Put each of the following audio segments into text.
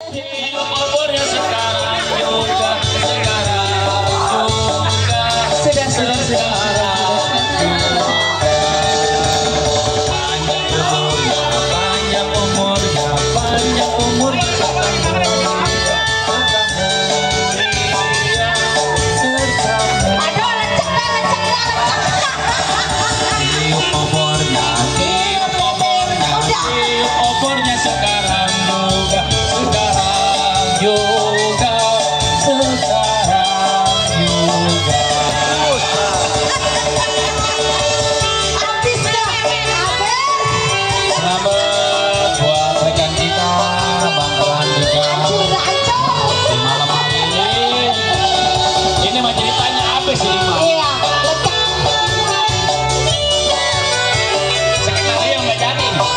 Umurnya sekarang juga panjang umurnya opornya sekarang juga selamat buat rekan kita Bang Randika di malam hari ini mah ceritanya habis ini mah skenario nggak jadi nih.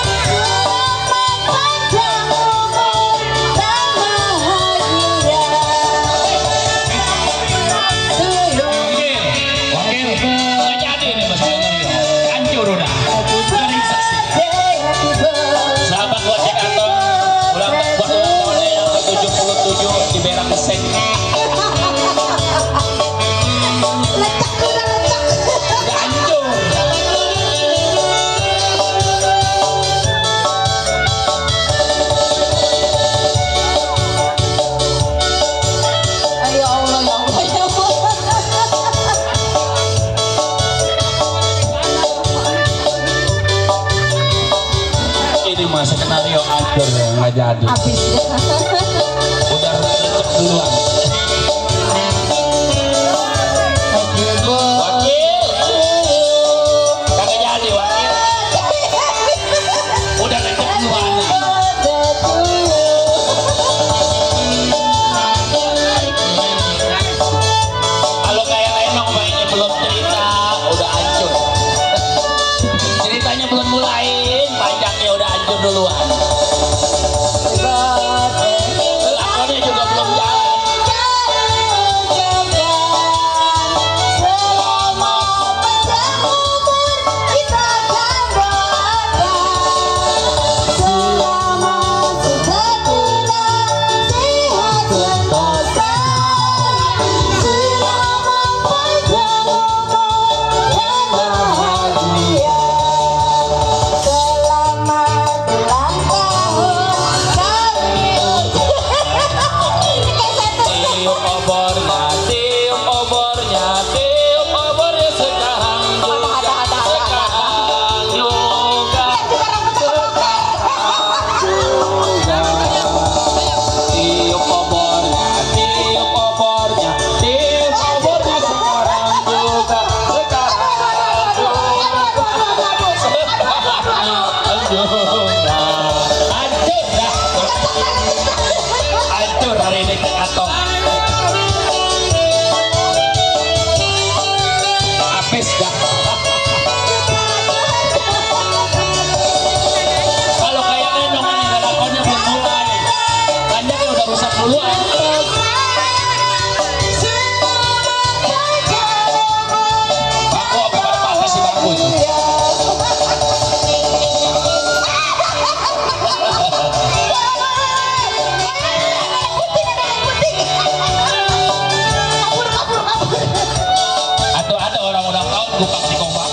Di berak keseng udah hancur. Ya Allah, ya Allah, ya Allah. Ini mah skenario hancur ya, nggak jadi. Habis Udah lecek duluan. Wakil, kagak jadi wakil. Udah lecek duluan. Kalau kayak Lenong mainnya belum cerita, udah hancur. Ceritanya belum mulai, panjangnya udah hancur duluan. Lakonnya juga belum jalan. Tiup obornya sekarang juga tiup obornya sekarang juga hancur hari ini ke kantong. Habis dah. Kalau kayak Lenong ini lakonnya belum mulai, panjangnya udah rusak duluan. Baku apa patah si baku itu? Atau ada orang ulang tahun bukan di kompak.